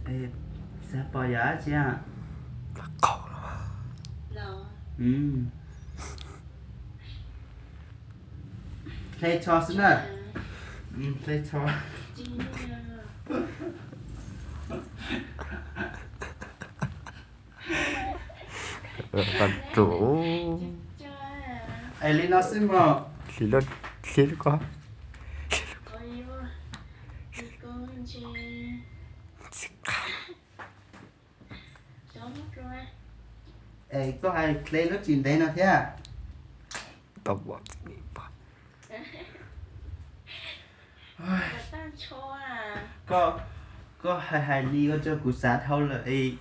Xav pom yam dab tsi? Qaug los. Hle tsho xwb na. Hle tsho. Es li no xwb mog. Hliv lub ko. Es koj hais hle lub tsis ntev no thiab. Koj, koj hais hais li ua rau kuv xav dhau lawm es.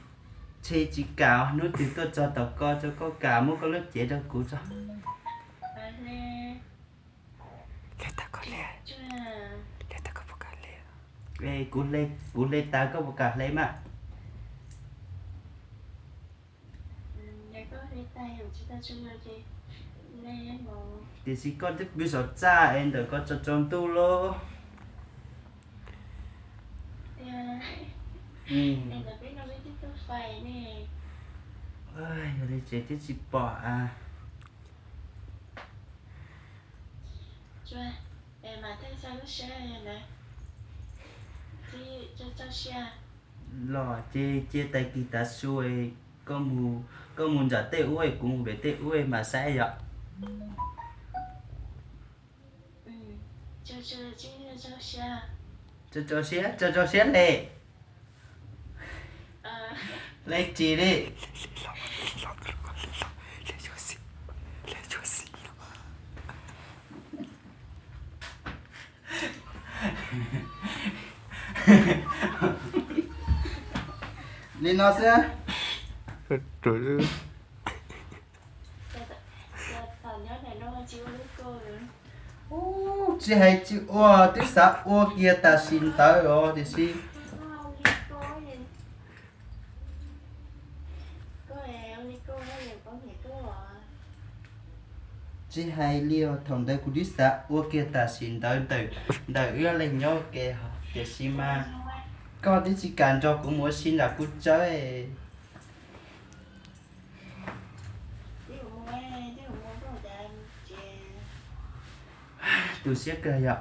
Tshe tsis kam, hnub twg tuaj txog tom ko rau koj kam muab koj lub cev rau kuv tso. Hle tas koj hle, hle tas koj puas kam hle? Kuv hle, kuv hle tas koj puas kam hle mas? Tiam sis koj twb pw saum txaj es ntawm ko tsaus tsaus ntuj lauj. Yog li ces twb tsis pom a. Los ces cia tais kis tav su, koj mus nram tej ub es kuv mus pem tej ub mas saib yom. Tso tso siab, tso tso siab hle. Hle tsis li? Li no xwb. Tsis hais tsis ua, twb xav ua kiag tam sim ntawd os tiam sis tsis hais li os, thaum ntawd kuv twb xav ua kiag tam sim ntawd ntawm wb ob leeg nyob ke, tiam sis mas koj twb tsis kam nrog kuv mus ua si nram kuv tsawb. Tu siab kawg yom.